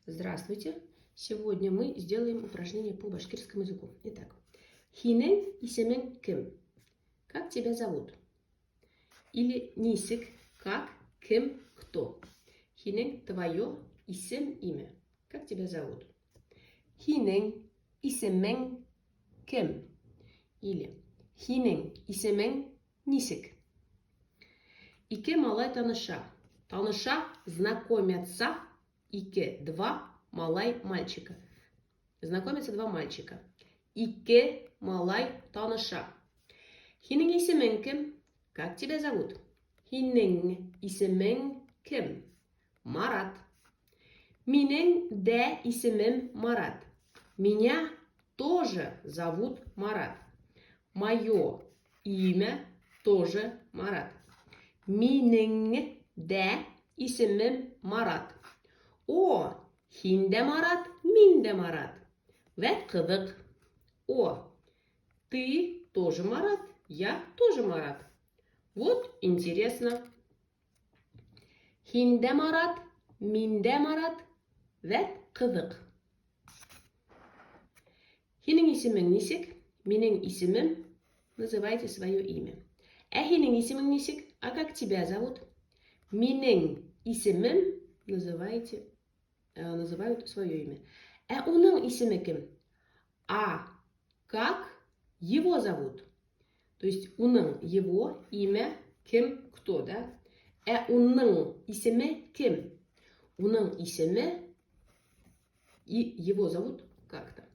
Здравствуйте! Сегодня мы сделаем упражнение по башкирскому языку. Итак, һинең исемең кем? Как тебя зовут? Или нисек, как, кем, кто? Һинең — твое, исем — имя. Как тебя зовут? Һинең исемең кем? Или һинең исемең нисек? Ике малай таныша. Таныша — знакомятся. Ике — два, малай — мальчика. Знакомятся два мальчика. Ике малай таныша. Һинең исемең кем? Как тебя зовут? Һинең исемең кем? Марат. Минең дә исемем Марат. Меня тоже зовут Марат. Мое имя тоже Марат. Минең дә исемем Марат. О, һин дә Марат, мин дә Марат. Вәт ҡыҙыҡ. О, ты тоже Марат, я тоже Марат. Вот интересно. Һин дә Марат, мин дә Марат. Вәт ҡыҙыҡ. Һинең исемең нисек? Минең исемем — называйте свое имя. Ә һинең исемең нисек? А как тебя зовут? Минең исемем — называйте, называют свое имя. Ә уның исеме кем? А как его зовут? То есть уның — его, имя, кем — кто, да? Ә уның исеме кем? Уның исеме, и его зовут как-то.